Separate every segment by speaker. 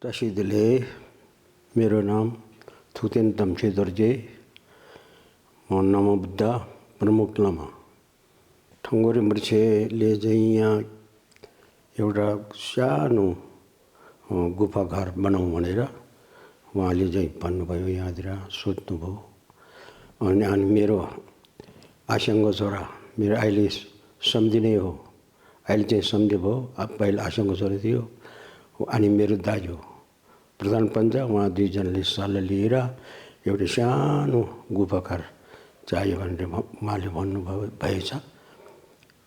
Speaker 1: तसिदले मेरो नाम थुतेन तम्से दर्जे म नमो बुद्ध प्रमुख लामा ठङ्गोरे मर्छेले चाहिँ यहाँ एउटा सानो गुफा घर बनाऊ भनेर उहाँले चाहिँ भन्नुभयो। यहाँतिर सोध्नुभयो अनि मेरो आसँग छोरा मेरो अहिले सम्झिने हो, अहिले चाहिँ सम्झे भयो। पहिला आसँग छोरा थियो अनि मेरो दाजु प्रधान पञ्च उहाँ दुईजनाले सल्लाह लिएर एउटा सानो गुफा घर चाहियो भनेर उहाँले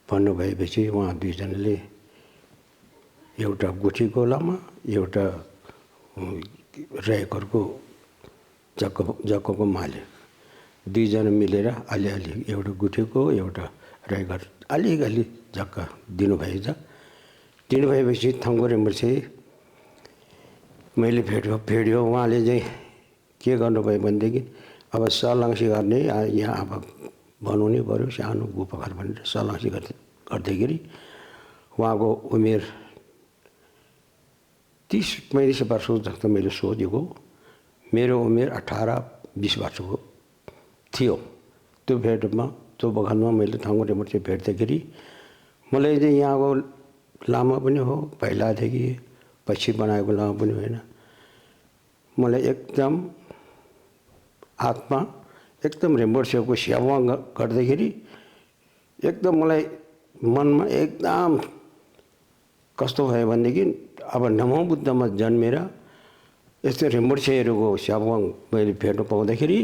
Speaker 1: भन्नुभएपछि उहाँ दुईजनाले एउटा गुठीको लामा एउटा रहेको जग्गाको मालिक दुईजना मिलेर अलिअलि एउटा गुठीको एउटा रहेघर अलिअलि जग्गा दिनुभएछ। दिनुभएपछि थङ्गोरे मर्छे मैले भेट्यो उहाँले चाहिँ के गर्नुभयो भनेदेखि अब सलङ्सी गर्ने यहाँ अब बनाउनै पऱ्यो सानो गुफा घर भनेर सलङ्सी गर्दाखेरि उहाँको उमेर 30-35 वर्ष जस्तो मैले सोधेको, मेरो उमेर 18-20 वर्षको थियो। त्यो भेटमा त्यो बगानमा मैले थङ्गोरे मर्छे भेट्दाखेरि मलाई चाहिँ यहाँको लामा पनि हो, पहिलादेखि पछि बनाएको लामा पनि होइन। मलाई एकदम आत्मा एकदम रेम्बोर्सेको सेवा गर्दाखेरि एकदम मलाई मनमा एकदम कस्तो भयो भनेदेखि अब नमो बुद्धमा जन्मेर यस्तो रेम्बोर्सेहरूको सेवा मैले भेट्नु पाउँदाखेरि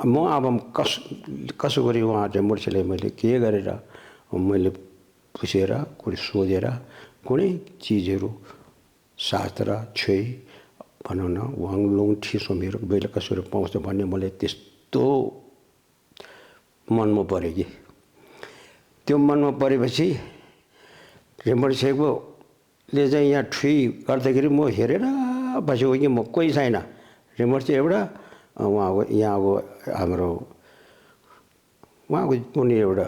Speaker 1: म अब कसो गरी उहाँ रेम्बोर्सेलाई मैले के गरेर मैले पुछेर कुनै सोधेर कुनै चिजहरू शास्त्र छोइ भनौँ न वाङलुङ ठिसोमीहरू मैले कसरी पाउँछ भन्ने मलाई त्यस्तो मनमा पऱ्यो कि त्यो मनमा परेपछि रेम्बोर्सेले चाहिँ यहाँ ठुई गर्दाखेरि म हेरेर बसेको कि म कोही छैन। रेम्बोर्से एउटा उहाँको यहाँको हाम्रो उहाँको कुनै एउटा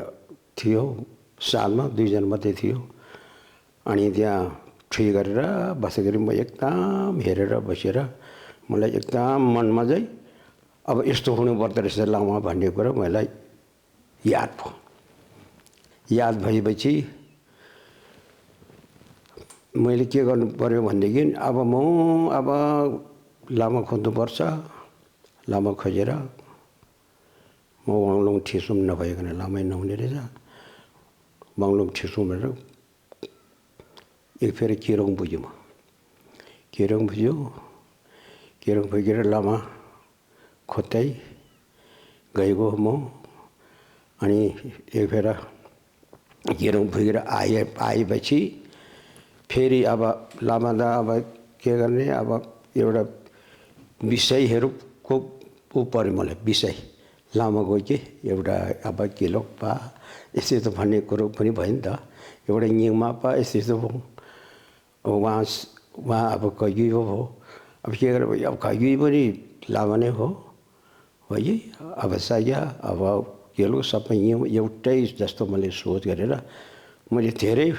Speaker 1: थियो सालमा 2 जना मात्रै थियो। अनि त्यहाँ ठुई गरेर बस्दाखेरि म एकदम हेरेर बसेर मलाई एकदम मनमा चाहिँ अब यस्तो हुनुपर्दो रहेछ लामा भन्ने कुरा मलाई याद भयो। याद भएपछि मैले के गर्नु पर्यो भनेदेखि अब लामा खोज्नुपर्छ। लामा खोजेर म वाङलुङ ठिसुम नभइकन लामै नहुने रहेछ। वाङलुङ ठिसुम भनेर एक फेरि केरोङ पुग्यो। केरोङ पुगेर लामा खोज्दै गएको म। अनि एक फेर केरोङ पुगेर आएपछि फेरि अब लामा त अब के गर्ने अब एउटा विषयहरूको पऱ्यो मलाई विषय लामाको के एउटा अब केलोक पा यस्तो भन्ने कुरो पनि भयो नि त। एउटा निङमा पा यस्तो भयो। उहाँ अब कयुई भयो। अब के गरेर अब कयुई पनि लामा नै हो है। अब साया अब केलो सबै एउटै जस्तो मैले सोच गरेर मैले धेरै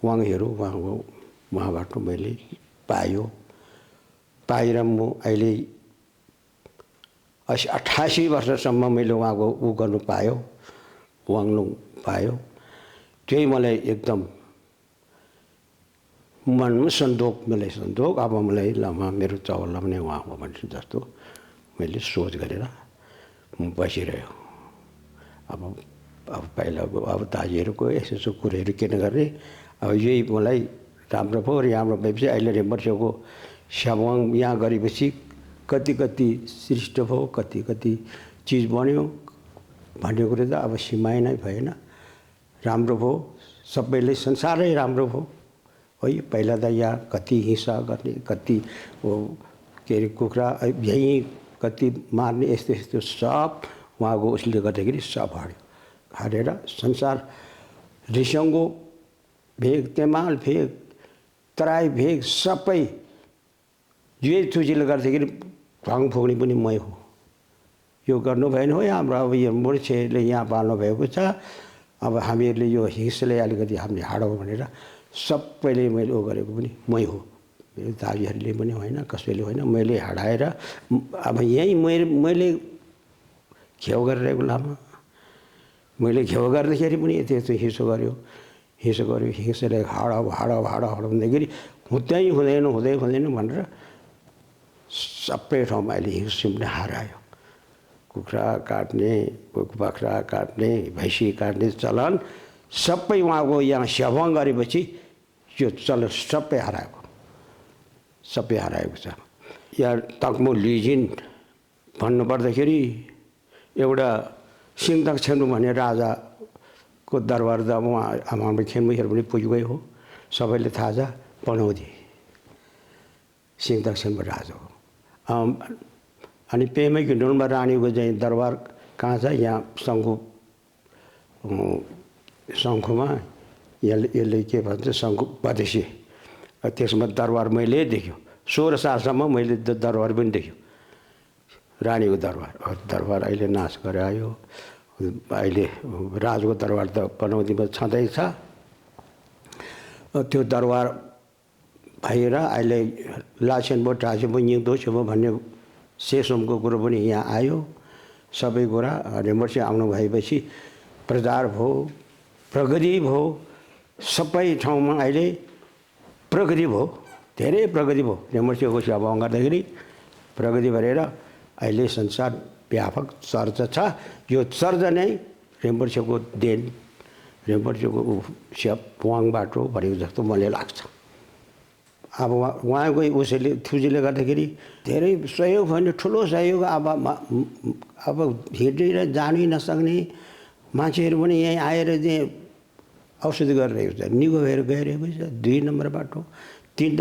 Speaker 1: वाङहरू उहाँबाट मैले पाएर म अहिले 88 वर्षसम्म मैले उहाँको गर्नु पायो, वाङलुङ पायो। त्यही मलाई एकदम मनमा सन्तोक अब मलाई लामा मेरो चौला पनि उहाँ हो भन्ने जस्तो मैले सोच गरेर बसिरह्यो। अब पहिलाको अब दाजुहरूको यसो कुरोहरू किन गर्ने अब यही मलाई राम्रो भयो। राम्रो भएपछि अहिले रेम्बोर्सेको सेवा यहाँ गरेपछि कति सृष्ट भयो, कति चिज बन्यो भन्ने कुरो त अब सीमै नै भएन। राम्रो भयो, सबैले संसारै राम्रो भयो है। पहिला त यहाँ कति हिंसा गर्ने, कति के अरे कुखुरा यहीँ कति मार्ने यस्तो सब उहाँको उसले गर्दाखेरि सब हारेर संसार रिसङ्गो भेग तेमाल भेग तराई भेग सबै जे तुजीले गर्दाखेरि भाङ फुक्ने पनि मै हो। यो गर्नु भएन हो हाम्रो अब यो मुर्छेले यहाँ पाल्नु भएको छ। अब हामीहरूले यो हिंसाले अलिकति हामीले हाडौँ भनेर सबैले मैले उ गरेको पनि मै हो। मेरो दाजुहरूले पनि होइन, कसैले होइन, मैले हराएर अब यहीँ मैले घेउ गरिरहेको लामा, मैले घेउ गर्दाखेरि पनि यस्तो हिंसो गर्यो, हिंसाले हाड भन्दाखेरि हुँदैन भनेर सबै ठाउँमा अहिले हिंसा पनि हरायो। कुखुरा काट्ने, बाख्रा काट्ने, भैँसी काट्ने चलन सबै उहाँको यहाँ सेवन गरेपछि यो चलन सबै हराएको छ। यहाँ तक्मु लिजिन भन्नुपर्दाखेरि एउटा सिंहदक्षिण भन्ने राजाको दरबार त उहाँ हाम्रो खेमैहरू पनि पुगेकै हो, सबैले थाहा छ। पनौती सिंहदक्षिणको राजा हो। अनि पेमै घिन्डोलमा रानीको चाहिँ दरबार कहाँ छ? यहाँ शङ्खुमा यसले के भन्छ शङ्खु बदेसी, त्यसमा दरबार मैले देख्यो। 16 सालसम्म मैले दरबार पनि देख्यो, रानीको दरबार अहिले नाश गरायो। अहिले राजको दरबार त पनौतीमा छँदैछ। त्यो दरबार भएर अहिले लासेनबो टासेबो निदोसेबो भन्ने सेसोमको कुरो पनि यहाँ आयो। सबै कुरा रेमर्सी आउनु भएपछि प्रचार भयो, प्रगति भयो, सबै ठाउँमा अहिले प्रगति भयो, धेरै प्रगति भयो। रेमर्सीको सेवा गर्दाखेरि प्रगति भएर अहिले संसार व्यापक चर्चा छ। यो चर्चा नै रेमर्सीको देन, रेमर्सीको पुवाङबाट भनेको जस्तो मलाई लाग्छ। अब उहाँको उसैले थुजीले गर्दाखेरि धेरै सहयोग भयो भने ठुलो सहयोग। अब हिँडेर जानै नसक्ने मान्छेहरू पनि यहीँ आएर चाहिँ औषधि गरिरहेको छ, निको भएर गइरहेको छ। 2 नम्बर बाटो, 3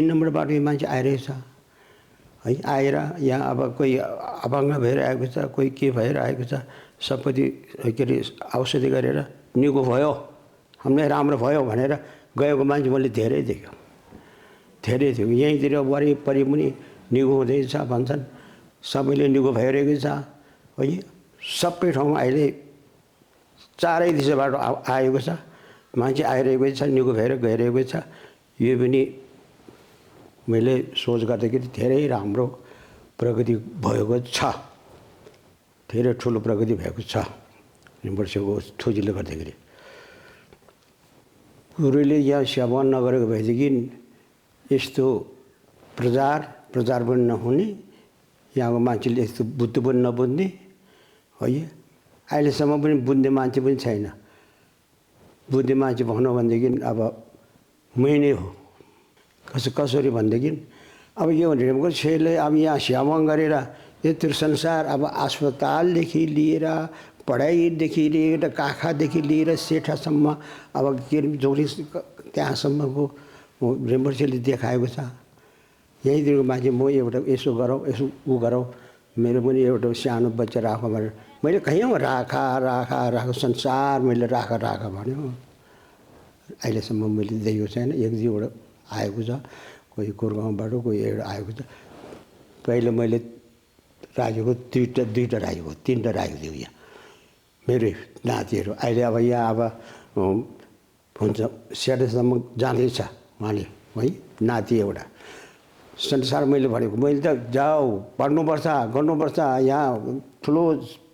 Speaker 1: नम्बर बाटो मान्छे आइरहेछ है। आएर यहाँ अब कोही अभङ्ग भएर आएको छ, कोही के भएर आएको छ, सबैले के अरे औषधि गरेर निको भयो, हामीलाई राम्रो भयो भनेर गएको मान्छे मैले धेरै देख्यो। यहीँतिर वरिपरि पनि निको हुँदैछ भन्छन्, सबैले निको भइरहेको छ है। सबै ठाउँमा अहिले चारै दिशाबाट आएको छ, मान्छे आइरहेको छ, निको भएर गइरहेको छ। यो पनि मैले सोच गर्दाखेरि धेरै राम्रो प्रगति भएको छ, धेरै ठुलो प्रगति भएको छ वर्षको थुजीले गर्दाखेरि। गुरुले यहाँ सेवा नगरेको भएदेखि यस्तो प्रचार पनि नहुने, यहाँको मान्छेले यस्तो बुझ्नु पनि नबुझ्ने है। अहिलेसम्म पनि बुझ्ने मान्छे पनि छैन। बुझ्ने मान्छे भनौँ भनेदेखि अब मै नै हो। कसरी भनेदेखि अब यो रेमको छेले अब यहाँ सेवा गरेर यत्रो संसार अब अस्पतालदेखि लिएर, पढाइदेखि लिएर, काखादेखि लिएर सेठासम्म अब के जोडी त्यहाँसम्मको रेमर्सीले देखाएको छ। यहीँतिरको मान्छे म एउटा यसो गरौँ, यसो ऊ गरौँ, मेरो पनि एउटा सानो बच्चा राख भनेर मैले कहीँ राख संसार मैले राख भन्यो। अहिलेसम्म मैले देखेको छैन। एक दुईवटा आएको छ, कोही गुरगाउँबाट कोही एउटा आएको छ। पहिले मैले राखेको दुईवटा राखेको, 3वटा राखेको थियो यहाँ मेरो नातिहरू। अहिले अब यहाँ अब हुन्छ सेटसम्म जाँदैछ उहाँले है, नाति एउटा। संसार मैले भनेको, मैले त जाऊ पढ्नुपर्छ, गर्नुपर्छ, यहाँ ठुलो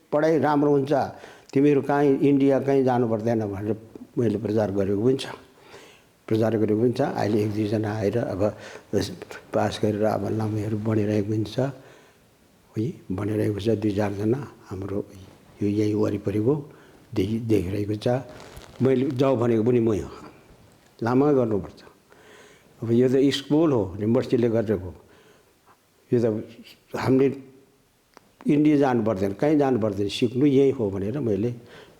Speaker 1: पढाइ राम्रो हुन्छ, तिमीहरू कहीँ इन्डिया कहीँ जानु पर्दैन भनेर मैले प्रचार गरेको पनि छ। अहिले 1-2 जना आएर अब पास गरेर अब लामैहरू बनिरहेको पनि छ है, बनिरहेको छ। 2-4 जना हाम्रो यो यहीँ वरिपरिको देखिरहेको छ। मैले जाऊ भनेको पनि मै हो, लामा गर्नुपर्छ। अब यो त स्कुल हो, युनिभर्सिटीले गरेको। यो त हामीले इन्डिया जानु पर्दैन, कहीँ जानु पर्दैन, सिक्नु यहीँ हो भनेर मैले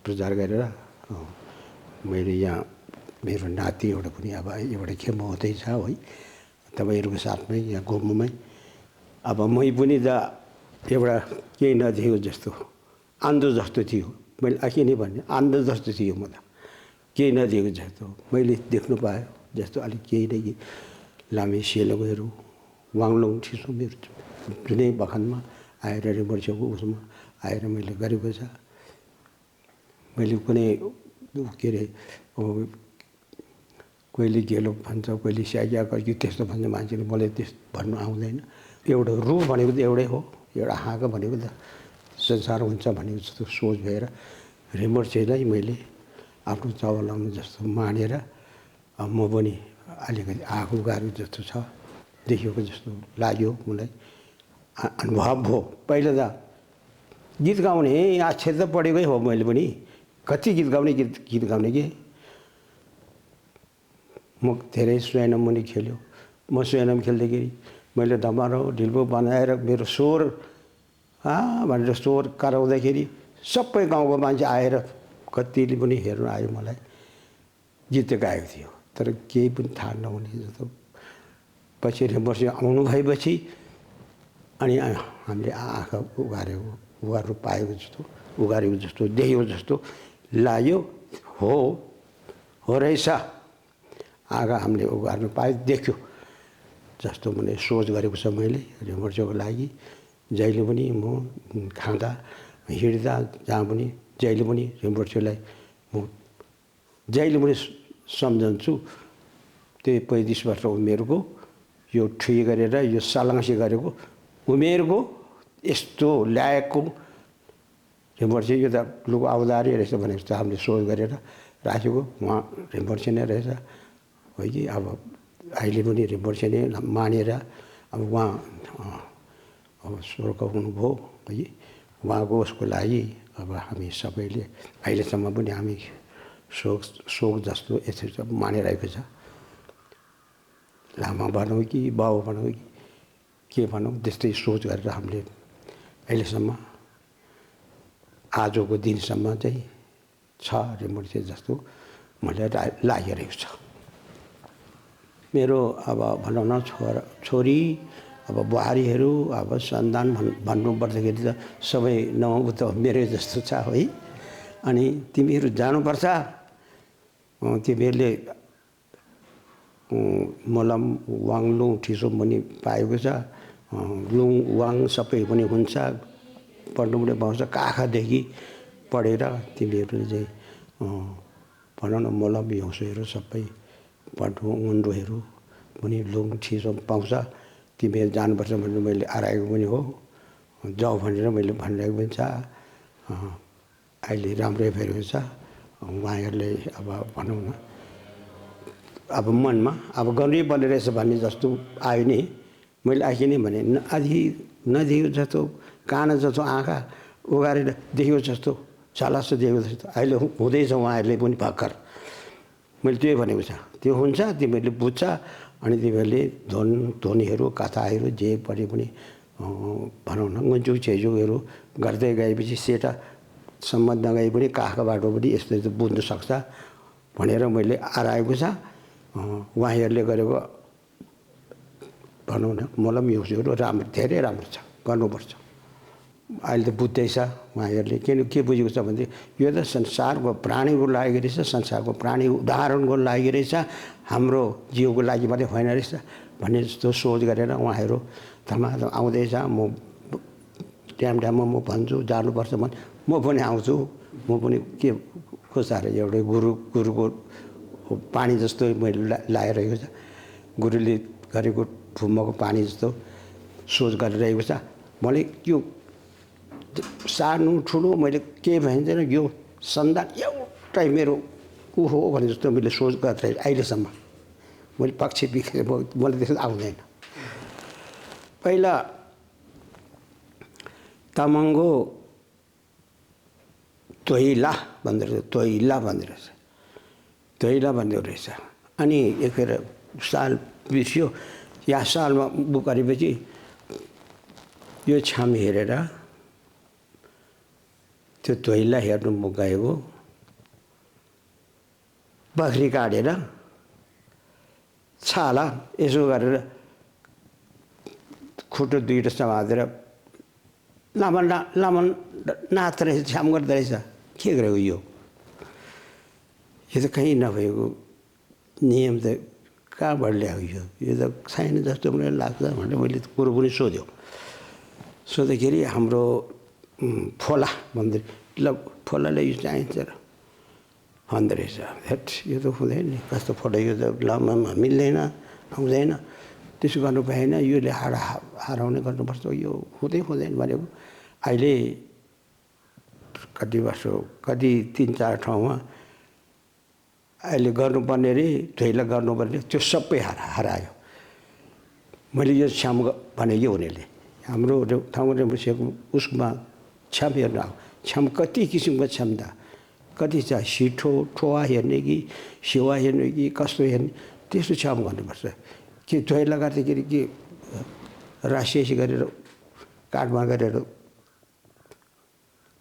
Speaker 1: प्रचार गरेर मैले यहाँ मेरो नाति एउटा पनि अब एउटा खेम हुँदैछ है तपाईँहरूको साथमै यहाँ गोमुमै। अब मै पनि त एउटा केही नदेखेको जस्तो आन्दो जस्तो थियो। मैले अघि नै भने आन्दो जस्तो थियो, म त केही नदेखेको जस्तो मैले देख्नु पाएँ जस्तो। अलिक केही नै लामे सेलोहरू वाङलोङ ठिसुमहरू जुनै बखानमा आएर रेमर्सीको उसमा आएर मैले गरेको छ। मैले कुनै के अरे कहिले गेलो भन्छ, कहिले स्याकिया कहिले त्यस्तो भन्छ मान्छेले। मलाई त्यस भन्नु आउँदैन। एउटा रूप भनेको त एउटै हो, एउटा हाँका भनेको त संसार हुन्छ भनेको जस्तो सोच भएर रिम्पोछेलाई मैले आफ्नो चवलामा जस्तो मानेर म पनि अलिकति आगो गाह्रो जस्तो छ देखेको जस्तो लाग्यो मलाई, अनुभव भयो। पहिला त गीत गाउने अक्षर त पढेकै हो मैले पनि, कति गीत गाउने कि म धेरै स्वयं पनि खेल्यो। म स्वयं खेल्दाखेरि मैले धमारो ढिल्बो बनाएर मेरो स्वर भनेर स्वर कराउँदाखेरि सबै गाउँको मान्छे आएर कतिले पनि हेर्न आयो मलाई। गीत गाएको थियो तर केही पनि थाहा नहुने जस्तो। पछि वर्ष आउनु भएपछि अनि हामीले आँखा उगार्नु पाएको जस्तो, उगारेको जस्तो, देखेको जस्तो लाग्यो। हो रहेछ, आँखा हामीले उगार्नु पायो, देख्यो जस्तो मैले सोच गरेको छ मैले रिम्पोछेको लागि। जहिले पनि म खाँदा हिँड्दा जहाँ पनि जहिले पनि रिम्पोछेलाई म जहिले पनि सम्झन्छु। त्यही 35 वर्ष उमेरको यो ठुई गरेर यो सलाङ्सी गरेको उमेरको यस्तो ल्याएको रिम्पोछे यो त लुको अवतारी रहेछ भनेको जस्तो हामीले सोच गरेर राखेको उहाँ रिम्पोछे नै रहेछ हो कि। अब अहिले पनि रिम्पोछे नै मानेर अब उहाँ अब स्वर्ग हुनुभयो है, उहाँको उसको लागि अब हामी सबैले अहिलेसम्म पनि हामी शोक जस्तो यसरी मानिरहेको छ। लामा भनौँ कि बाउ भनौँ कि के भनौँ, त्यस्तै सोच गरेर हामीले अहिलेसम्म आजको दिनसम्म चाहिँ छ रिम्पोछे जस्तो मलाई लागिरहेको छ। मेरो अब भनौँ न छोरी अब बुहारीहरू अब सन्तान भन्नु पर्दाखेरि त सबै नौ त मेरै जस्तो छ है। अनि तिमीहरू जानुपर्छ, तिमीहरूले मलम वाङ लुङ ठिसो पनि पाएको छ, लुङ वाङ सबै पनि हुन्छ, पढ्नु पनि पाउँछ। काखदेखि पढेर तिमीहरूले चाहिँ भनौँ न मलम हिउँसोहरू सबै पढ्नु मुन्डोहरू पनि लुङ ठिसो पाउँछ, तिमीहरू जानुपर्छ भनेर मैले हराएको पनि हो। जाऊ भनेर मैले भनिरहेको पनि छ। अहिले राम्रै भइरहेको छ। उहाँहरूले अब भनौँ न अब मनमा अब गर्नै पर्ने रहेछ भन्ने जस्तो आयो नि। मैले आखि नै भने नदेखेको जस्तो, कान जस्तो आँखा उगारेर देखेको जस्तो, झलस्स देखेको जस्तो अहिले हुँदैछ उहाँहरूले पनि भर्खर। मैले त्यही भनेको छ, त्यो हुन्छ तिमीहरूले बुझ्छ। अनि तिमीहरूले ध्वनिहरू कथाहरू जे पढे पनि भनौँ न गुन्चुक छेजुकहरू गर्दै गएपछि सेटासम्म नगए पनि काखबाट पनि यस्तो यस्तो बुझ्नु सक्छ भनेर मैले हराएको छ। उहाँहरूले गरेको भनौँ न मलम हिउँसोहरू राम्रो, धेरै राम्रो छ, गर्नुपर्छ। अहिले त बुझ्दैछ उहाँहरूले। के बुझेको छ भने यो त संसारको प्राणीको लागि रहेछ, संसारको प्राणी उदाहरणको लागि रहेछ, हाम्रो जीवको लागि मात्रै होइन रहेछ भन्ने जस्तो सोच गरेर उहाँहरू धमाधम आउँदैछ। म टाइममा म भन्छु जानुपर्छ भने म पनि आउँछु। म पनि के खोज्छ एउटै गुरुको पानी जस्तो मैले लागिरहेको छ, गुरुले गरेको फुम्मको पानी जस्तो सोच गरिरहेको छ। मैले त्यो सानो ठुलो मैले केही भनिदिएन, यो सन्तान एउटै मेरो हो भने जस्तो मैले सोच गरिरहेको अहिलेसम्म। मैले पक्ष बिखेर मलाई त्यस्तो आउँदैन। पहिला तामाङको तोइला भन्दो रहेछ। अनि एकखेर साल बिर्सियो, या सालमा बुक गरेपछि यो छाम हेरेर त्यो तोइला हेर्नु म गएको, बख्री काटेर छाला यसो गरेर खुट्टो दुईवटा समातेर लामन नाच्दो रहेछ, छ्याम गर्दो रहेछ। के गरेको यो त कहीँ नभएको नियम त कहाँबाट ल्याएको यो त छैन जस्तो मलाई लाग्छ भनेर मैले कुरो पनि सोध्यो। सोद्धाखेरि हाम्रो फोला मन्दिर, ल फोलाले यो चाहिन्छ र भन्दो रहेछ। हेट यो त हुँदैन नि, कस्तो फोटो यो त लामामा मिल्दैन, आउँदैन, त्यसो गर्नु भएन, योले हराउने गर्नुपर्छ, यो हुँदैन भनेको। अहिले कति वर्ष कति 3-4 ठाउँमा अहिले गर्नुपर्ने रे धोइला गर्नुपर्ने त्यो सबै हरायो। मैले यो छ्याम भनेको हुनेले हाम्रो ठाउँमा बसेको उसमा छ्याम हेर्नु आऊ, छ्याम कति किसिमको छ्याम त, कति छ सिठो ठोवा हेर्ने कि सेवा हेर्ने कि कस्तो हेर्ने, त्यस्तो छ्याम गर्नुपर्छ। कि धोइला गर्दाखेरि के रासिएसी गरेर काठमा गरेर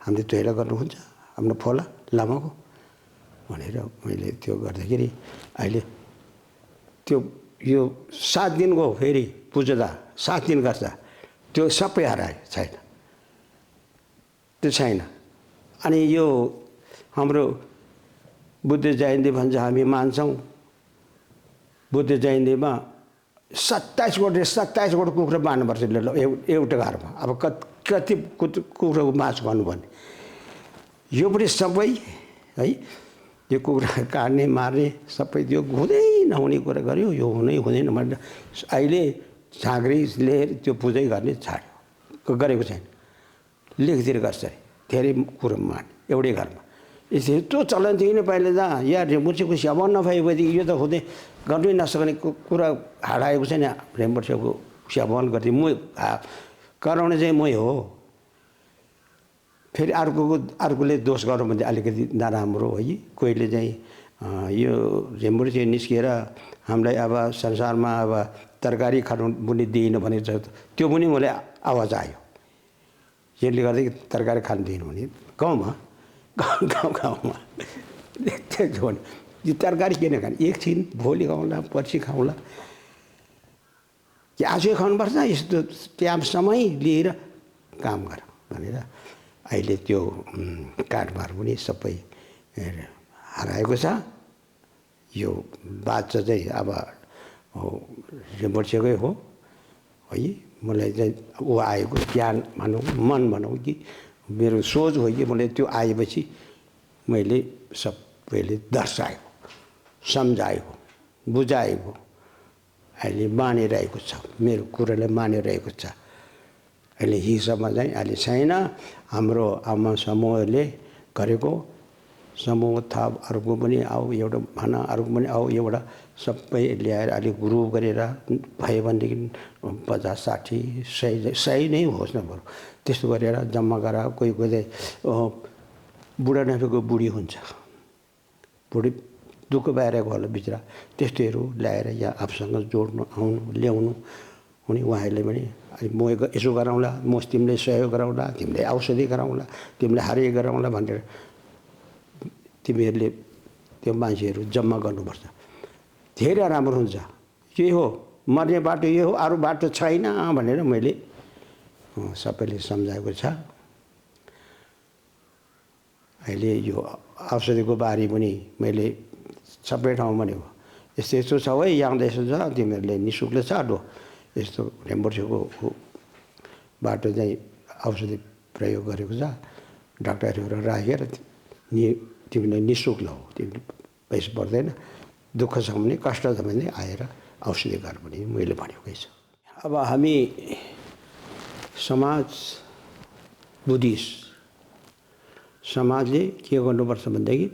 Speaker 1: हामीले धोइला गर्नुहुन्छ आफ्नो फोला लामाको भनेर मैले त्यो गर्दाखेरि अहिले त्यो यो 7 दिनको फेरि पुज्दा 7 दिन गर्छ, त्यो सबै हरायो, छैन, त्यो छैन। अनि यो हाम्रो बुद्ध जयन्ती भन्छ, हामी मान्छौँ। बुद्ध जयन्तीमा 27 करोड कुखुरा मार्नुपर्छ एउटा घरमा। अब कति कुखुराको मासु गर्नुपर्ने, यो पनि सबै है, यो कुखुरा काट्ने मार्ने सबै त्यो हुँदै नहुने कुरा गर्यो, यो हुँदैन भनेर अहिले झाँक्रीले त्यो पूजै गर्ने छाड्यो, गरेको छैन। लेखतिर गर्छ अरे धेरै कुरो मार्ने एउटै घरमा। यसरी त्यो चलन थियो नि पहिला त। या रेम्बुछेको स्याबान नभएपछि यो त हुँदै गर्नै नसक्ने कुरा हराएको छैन। रेम्बुछेको स्याबान गर्थेँ म, कराउने चाहिँ मै हो। फेरि अर्कोले दोष गर्नु भने अलिकति नराम्रो है। कोहीले चाहिँ यो रेम्बुछे निस्किएर हामीलाई अब संसारमा अब तरकारी खानु पनि दिएन भने त्यो पनि मलाई आवाज आयो। यसले गर्दा तरकारी खानु दिएन भने गाउँमा यो तरकारी किन खाने, एकछिन भोलि खाउँला पर्सि खाउँला कि आजै खानुपर्छ, यस्तो टाइम समय लिएर काम गर भनेर अहिले त्यो काठमार पनि सबै हराएको छ। यो बाचा चाहिँ अब रेम्बुछेकै हो है। मलाई चाहिँ ऊ आएको ज्ञान भनौँ मन भनौँ कि मेरो सोच हो कि मलाई त्यो आएपछि मैले सबैले दर्शाएको सम्झाएको बुझाएको अहिले मानिरहेको छ, मेरो कुरालाई मानिरहेको छ। अहिले हिसाबमा चाहिँ अहिले छैन। हाम्रो आमा समूहले गरेको समूह थप अर्को पनि आऊ एउटा भन, अर्को पनि आऊ एउटा सबै ल्याएर अलिक ग्रुप गरेर भयो भनेदेखि 50-60 100 नै होस् न बरु, त्यस्तो गरेर जम्मा गराएर कोही बुढा नभएको बुढी हुन्छ, बुढी दुःख भइरहेको होला बिचरा, त्यस्तोहरू ल्याएर यहाँ आफूसँग जोड्नु आउनु ल्याउनु हुने। उहाँहरूले पनि म यसो गराउँला, म तिमीले सहयोग गराउँला, तिमीले औषधि गराउँला, तिमीले हरियो गराउँला भनेर तिमीहरूले त्यो मान्छेहरू जम्मा गर्नुपर्छ। धेरै राम्रो हुन्छ। के हो मर्ने बाटो यो हो, अरू बाटो छैन भनेर मैले सबैले सम्झाएको छ। अहिले यो औषधिको बारे पनि मैले सबै ठाउँमा भनेको यस्तो यस्तो छ है, यहाँ यसो छ, तिमीहरूले निःशुल्क छ लो, यस्तो रेम्बुछेको बाटो चाहिँ औषधि प्रयोग गरेको छ, डाक्टरहरू राखेर तिमीले निःशुल्क हो, तिमीले पैसा पर्दैन, दुःख छ भने कष्ट छ भने आएर औषधि गर पनि मैले भनेकै छ। अब हामी समाज बुद्धिस्ट समाजले के गर्नुपर्छ भनेदेखि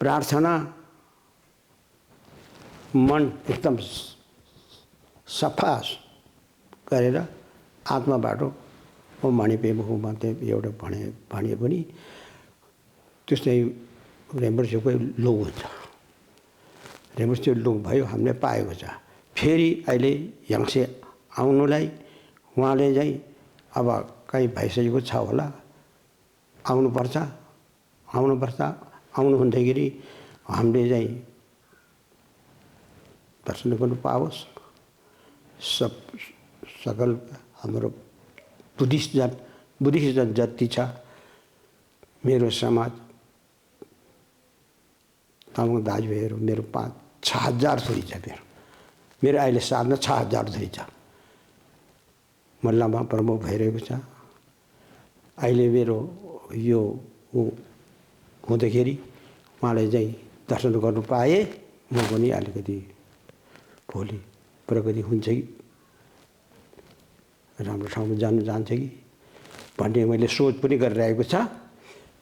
Speaker 1: प्रार्थना मन एकदम सफा गरेर आत्माबाट ओम मणि पेम हो मात्रै एउटा भने पनि त्यस्तै रेम्बुछेकै लोक हुन्छ। रेम्बुछे लोक भयो, हामीले पाएको छ। फेरि अहिले यङसे आउनुलाई उहाँले चाहिँ अब कहीँ भइसकेको छ होला, आउनुपर्छ। आउनु भन्दाखेरि हामीले चाहिँ दर्शन गर्नु पाओस्। सकल हाम्रो बुद्धिस्ट जन जति छ मेरो समाज तामाङ दाजुभाइहरू मेरो 5-6 हजार छोरी छ। मेरो अहिले साथमा 6 हजार छोरी छ। मल्लामा प्रमुख भइरहेको छ। अहिले मेरो यो हुँदाखेरि उहाँलाई चाहिँ दर्शन गर्नु पाएँ म पनि अलिकति भोलि प्रगति हुन्छ कि राम्रो ठाउँमा जान्छ कि भन्ने मैले सोच पनि गरिरहेको छ।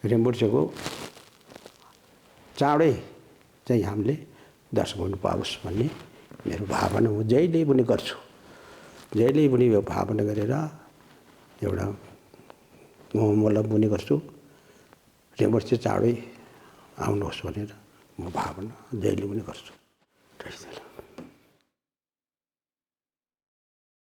Speaker 1: रेम्बुड्छेको चाँडै चाहिँ हामीले दर्शन गर्नु पाओस् भन्ने मेरो भावना हो। जहिले पनि गर्छु, जहिले पनि यो भावना गरेर एउटा मोहम्मदलाई पनि गर्छु रेम्बुड्छे चाँडै आउनुहोस् भनेर म भावना जहिले पनि गर्छु।